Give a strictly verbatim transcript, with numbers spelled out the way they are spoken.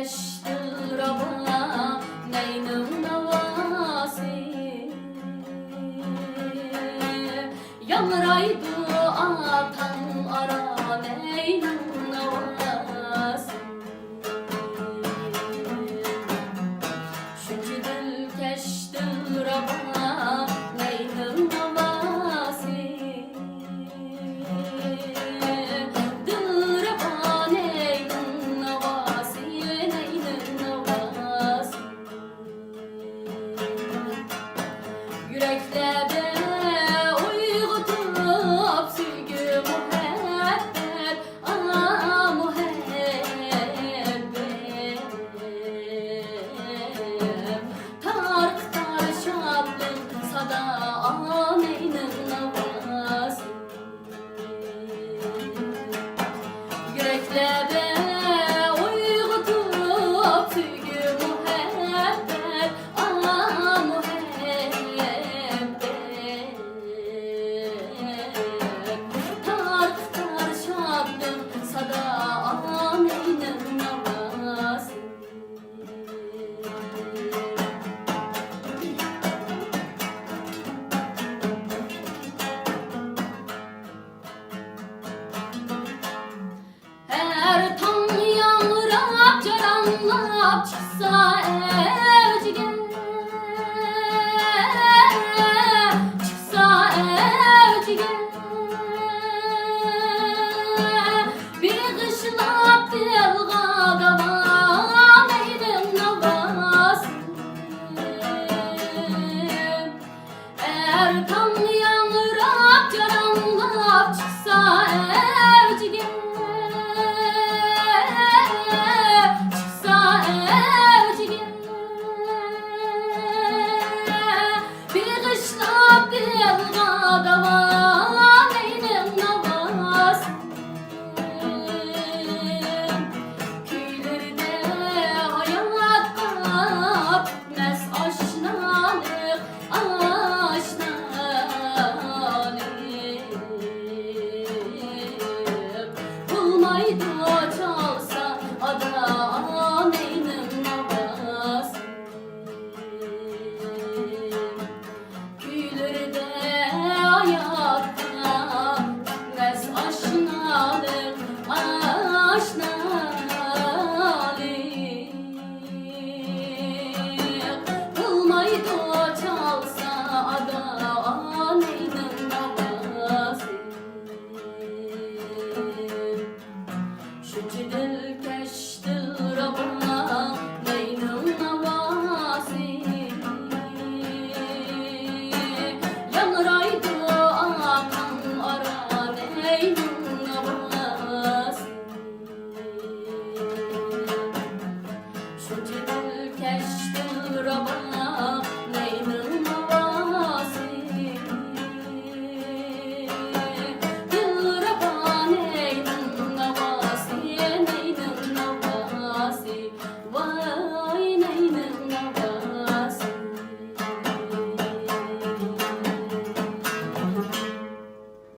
دىلرەبا نەينىڭ ناۋاسى، ياڭرايدۇ تاڭ ئارا نەينىڭ ناۋاسى. شۇنچە دىلكەش دىلرەبا نەينىڭ ناۋاسى. دىلرەبا نەينىڭ ناۋاسى، نەينىڭ ناۋاسى. يۈرەكلەردە ئويغىتىپ سۆيگۈ مۇھەببەت، ئا، مۇھەببەت. تارقىتار شادلىق سادا، ئا، نەينىڭ ناۋاسى. يۈرەكلەردە ئويغىتىپ سۆيگۈ مۇھەببەت، ئا، مۇھەببەت. تارقىتار شادلىق سادا، ئا، نەينىڭ ناۋاسى. ھەر تاڭ ياڭراپ، جاراڭلاپ چىقسا ئەۋجىگە، چىقسا ئەۋجىگە. بېغىشلاپ دىلغا داۋا، نەينىڭ ناۋاسى. ھەر تاڭ ياڭراپ، جاراڭلاپ چىقسا ئەۋجىگە، چىقسا ئەۋجىگە. بېغىشلاپ دىلغا داۋا، نەينىڭ ناۋاسى. كۈيلىرىدە ھاياتقا پۈتمەس ئاشنالىق، ئاشنالىق. بولمايدۇ